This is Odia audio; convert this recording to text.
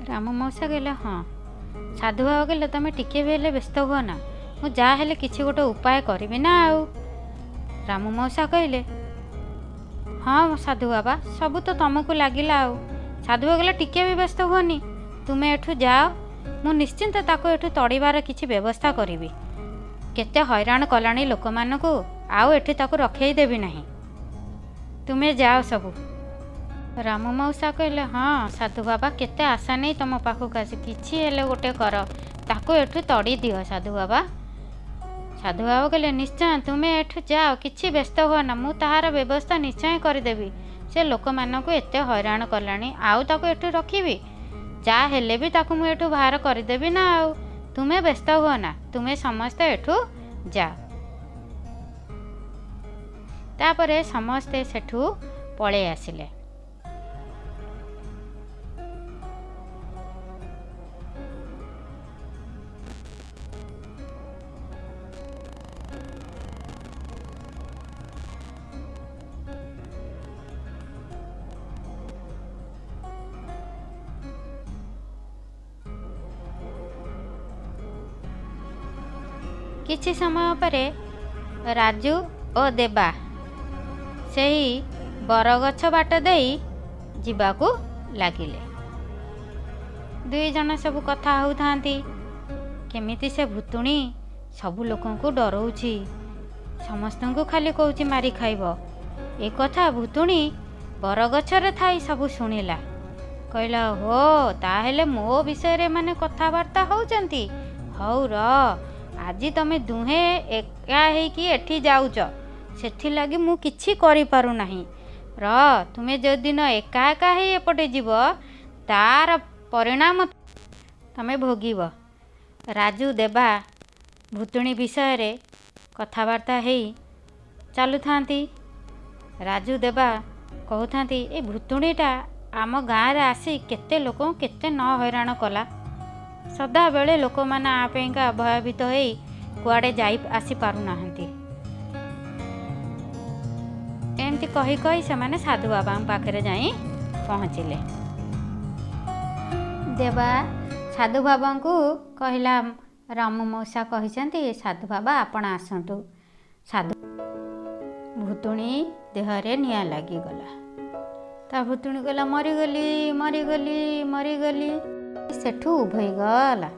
ରାମ ମଉସା କହିଲେ ହଁ। ସାଧୁ ବାବା କହିଲେ ତମେ ଟିକେ ବି ହେଲେ ବ୍ୟସ୍ତ ହୁଅ ନା, ମୁଁ ଯାହା ହେଲେ କିଛି ଗୋଟେ ଉପାୟ କରିବି ନା ଆଉ। ରାମ ମଉସା କହିଲେ ହଁ ସାଧୁ ବାବା, ସବୁ ତ ତମକୁ ଲାଗିଲା ଆଉ। ସାଧୁ ବାବା କହିଲେ ଟିକେ ବି ବ୍ୟସ୍ତ ହୁଅନି, ତୁମେ ଏଠୁ ଯାଅ, ମୁଁ ନିଶ୍ଚିନ୍ତ ତାକୁ ଏଠୁ ତଡ଼ିବାର କିଛି ବ୍ୟବସ୍ଥା କରିବି। କେତେ ହଇରାଣ କଲାଣି ଲୋକମାନଙ୍କୁ, ଆଉ ଏଠି ତାକୁ ରଖେଇ ଦେବି ନାହିଁ, ତୁମେ ଯାଅ ସବୁ। ରାମ ମଉସା କହିଲେ ହଁ ସାଧୁ ବାବା, କେତେ ଆଶା ନେଇ ତମ ପାଖକୁ ଆସି, କିଛି ହେଲେ ଗୋଟେ କର, ତାକୁ ଏଠୁ ତଡ଼ି ଦିଅ ସାଧୁ ବାବା। ସାଧୁ ବାବା କହିଲେ ନିଶ୍ଚୟ, ତୁମେ ଏଠୁ ଯାଅ, କିଛି ବ୍ୟସ୍ତ ହୁଅ ନା, ମୁଁ ତାହାର ବ୍ୟବସ୍ଥା ନିଶ୍ଚୟ କରିଦେବି। ସେ ଲୋକମାନଙ୍କୁ ଏତେ ହଇରାଣ କଲାଣି, ଆଉ ତାକୁ ଏଠୁ ରଖିବି? ଯାହା ହେଲେ ବି ତାକୁ ମୁଁ ଏଠୁ ବାହାର କରିଦେବି ନା ଆଉ, ତୁମେ ବ୍ୟସ୍ତ ହୁଅ ନା, ତୁମେ ସମସ୍ତେ ଏଠୁ ଯାଅ। ତାପରେ ସମସ୍ତେ ସେଠୁ ପଳେଇ ଆସିଲେ। କିଛି ସମୟ ପରେ ରାଜୁ ଓ ଦେବା ସେହି ବରଗଛ ବାଟ ଦେଇ ଯିବାକୁ ଲାଗିଲେ। ଦୁଇ ଜଣ ସବୁ କଥା ହେଉଥାନ୍ତି, କେମିତି ସେ ଭୂତୁଣୀ ସବୁ ଲୋକଙ୍କୁ ଡରଉଛି, ସମସ୍ତଙ୍କୁ ଖାଲି କହୁଛି ମାରି ଖାଇବ। ଏ କଥା ଭୂତୁଣୀ ବରଗଛରେ ଥାଇ ସବୁ ଶୁଣିଲା। କହିଲା ହୋ, ତାହେଲେ ମୋ ବିଷୟରେ ଏମାନେ କଥାବାର୍ତ୍ତା ହେଉଛନ୍ତି, ହଉ ର, ଆଜି ତମେ ଦୁହେଁ ଏକା ହେଇକି ଏଠି ଯାଉଛ, ସେଥିଲାଗି ମୁଁ କିଛି କରିପାରୁନାହିଁ। ର, ତୁମେ ଯେଉଁଦିନ ଏକା ଏକା ହେଇ ଏପଟେ ଯିବ, ତାର ପରିଣାମ ତମେ ଭୋଗିବ। ରାଜୁ ଦେବା ଭୂତୁଣୀ ବିଷୟରେ କଥାବାର୍ତ୍ତା ହେଇ ଚାଲୁଥାନ୍ତି। ରାଜୁ ଦେବା କହୁଥାନ୍ତି, ଏ ଭୂତୁଣୀଟା ଆମ ଗାଁରେ ଆସି କେତେ ଲୋକଙ୍କୁ କେତେ ନ ହଇରାଣ କଲା, ସଦାବେଳେ ଲୋକମାନେ ଆ ପାଇଁକା ଭୟଭୀତ ହେଇ କୁଆଡ଼େ ଯାଇ ଆସିପାରୁନାହାନ୍ତି। ଏମିତି କହି କହି ସେମାନେ ସାଧୁ ବାବାଙ୍କ ପାଖରେ ଯାଇ ପହଞ୍ଚିଲେ। ଦେବା ସାଧୁ ବାବାଙ୍କୁ କହିଲା, ରାମ ମଉସା କହିଛନ୍ତି ସାଧୁ ବାବା ଆପଣ ଆସନ୍ତୁ। ସାଧୁ ଭୂତୁଣୀ ଦେହରେ ନିଆଁ ଲାଗିଗଲା। ତା ଭୂତୁଣୀ କହିଲା ମରିଗଲି ମରିଗଲି ମରିଗଲି, ସେଠୁ ଉଭେଇଗଲା।